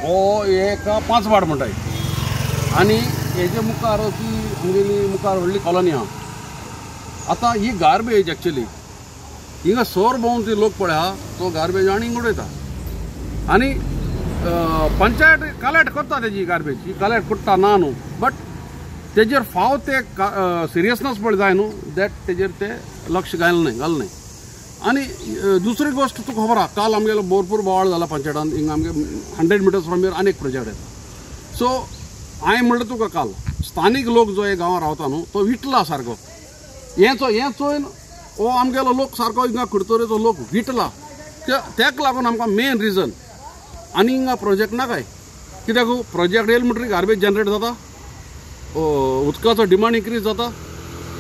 हो एक 5 वार्ड म्हणटाय आनी हेजे मुखार ती आमगेली मुखार व्हडली कॉलनी आहा. आतां ही गार्बेज एक्चुली हिंगा सोर भोंवन ती लोक पळय आहा तो गार्बेज आनी हिंगा उडयता आनी पंचायत कलेक्ट करता तेजी गार्बेज ही कलेक्ट करता ना न्हू, बट तेजेर फाव ते सिरियसनेस पळय जाय न्हू that तेजेर ते लक्ष घालना. आनी दुसरी गोश्ट तुका खबर आहा, काल आमगेलो भरपूर बोवाळ जाला पंचायतान, हिंगा आमगे 100 मिटर्स फ्रॉम here आनी एक प्रोजेक्ट येता. सो हांवें म्हणलें तुका काल स्थानीक लोक जो हे गांवां रावता न्हू तो विटला सारको, हें चोयन हो आमगेलो लोक सारको हिंगा कुडतरेचो लोक विटला, तेका लागून आमकां मेन रिजन आनी हिंगा प्रोजेक्ट नाकाय. कित्याक प्रोजेक्ट येयले म्हणटकीर गार्बेज जनरेट जाता, उदकाचो डिमांड इन्क्रीज जाता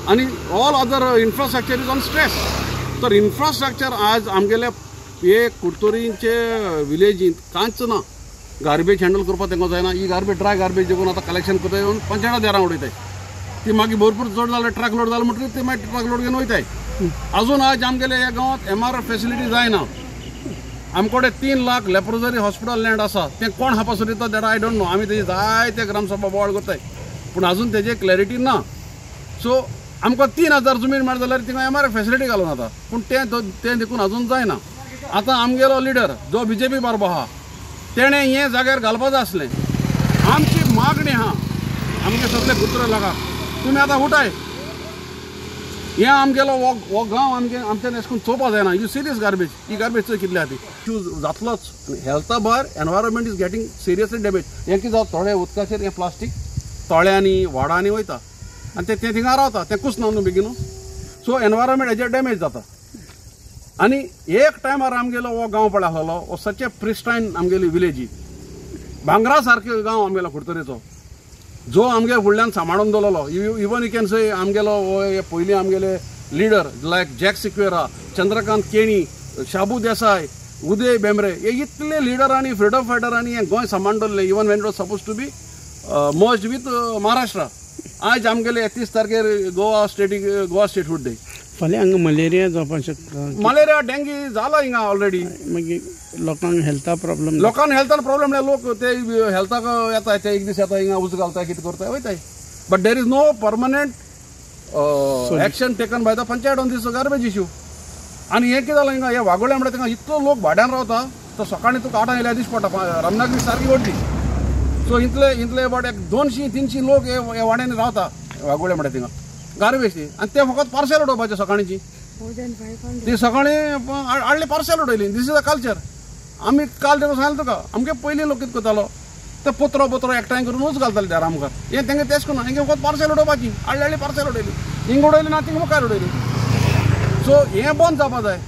आनी all other infrastructure is on stress. तर इन्फ्रास्ट्रक्चर आज आमगेले हे कुडतरींचे विलेजींत कांयच ना. गार्बेज हँडल करपाक तांकां जायना. ही गार्बेज ड्राय गार्बेज देखून आतां कलेक्शन करताय येवन पंचायता देरां उडयताय, ती मागीर भरपूर चड जाल्यार ट्रक लोड जालो म्हणटकीर ती मागीर ट्रक लोड घेवन वयताय. अजून आज आमगेले ह्या गांवांत एमआरएफ फेसिलिटी जायना. आमकडे 3 लाख लेप्रोजरी हॉस्पिटल लँड आसा, तें कोण हापासून दिता that I don't know. आमी तेजी जायते ग्रामसभा बोवाळ करताय पूण अजून तेजे क्लॅरिटी ना. सो आमकां 3000 जमीन मेळटा जाल्यार थिंगा एमआरएफ फेसिलिटी घालून जाता, पूण तें देखून अजून जायना. आतां आमगेलो लिडर जो बीजेपी बरोबर आहा तेणें हें जाग्यार घालपा जाय आसलें. आमची मागणी आहा आमगे सगळे कुत्रे लोकांक तुमी आतां उठाय, हें आमगेलो हो गांव आमगे आमच्यान अशें करून चोवपा जायना. You see this garbage, he garbage चोय कितली आहा ती इश्यूज जातलोच. हेल्था भायर environment is getting seriously damage. हें कितें जाता थोडे उदकाचेर हें प्लास्टीक तळ्यांनी वाडांनी वयता आनी तें थिंगा रावता, तें कुसना न्हू बेगीन. सो एनवायरमेंट हेजेर डॅमेज जाता. आनी एक टायमार आमगेलो हो गांव पळय आसलेलो हो सच ए प्रिस्टायन आमगेली विलेजी, भांगरा सारको गांव आमगेलो कुडतरेचो, जो आमगे फुडल्यान सांबाळून दवरलो. इवन you can से आमगेलो हो पयलीं आमगेले leader like Jack Sequeira, Chandrakant Keni, Shabu Desai, Uday Bhembre, हे इतले लिडरांनी फ्रिडम फायटरांनी हें गोंय सांबाळून दवरलें. Even when it was suppose to be merge with Maharashtra. आज आमगेले 31 तारखेर गोवा स्टेटहूड डे. फाल्यां हांगा मलेरिया जावपाक शकता, मलेरिया डेंगी जाला हिंगा ऑलरेडी. मागीर लोकांक हेल्था प्रॉब्लम, लोकांक हेल्थान प्रॉब्लम म्हळ्यार लोक ते हेल्थाक येता, ते एक दीस येता हिंगा उज घालता कितें करता वयताय, but there is no permanent action taken by the panchayat on this garbage issue. आनी हें कितें जालां हिंगा हे वागोळ्या म्हळ्यार थिंगा इतलो लोक भाड्यान रावता तो सकाळीं तुका 8 येयल्यार दिश्टी पडटा, रामनागरी सारकी व्हडली. सो इतले अबावट एक 200-300 लोक हे वाड्यांनी रावता वागोळ्या म्हळ्यार थिंगा गार्बेज ती, आनी ते फकत पार्सल उडोवपाचें सकाळींची, ती सकाळीं हाडली पार्सल उडयली. This is a culture. आमी काल तेका सांगलें तुका आमगे पयलीं लोक कितें करतालो ते पत्रो पत्रो एकठांय करून घालताले दारा मुखार, हें तेंगे तेंच करून हेंगे फकत पार्सल उडोवपाची, हाडली हाडली पार्सल उडयली, हिंगा उडयली ना थिंगा मुखार उडयली. सो हें बंद जावपा जाय.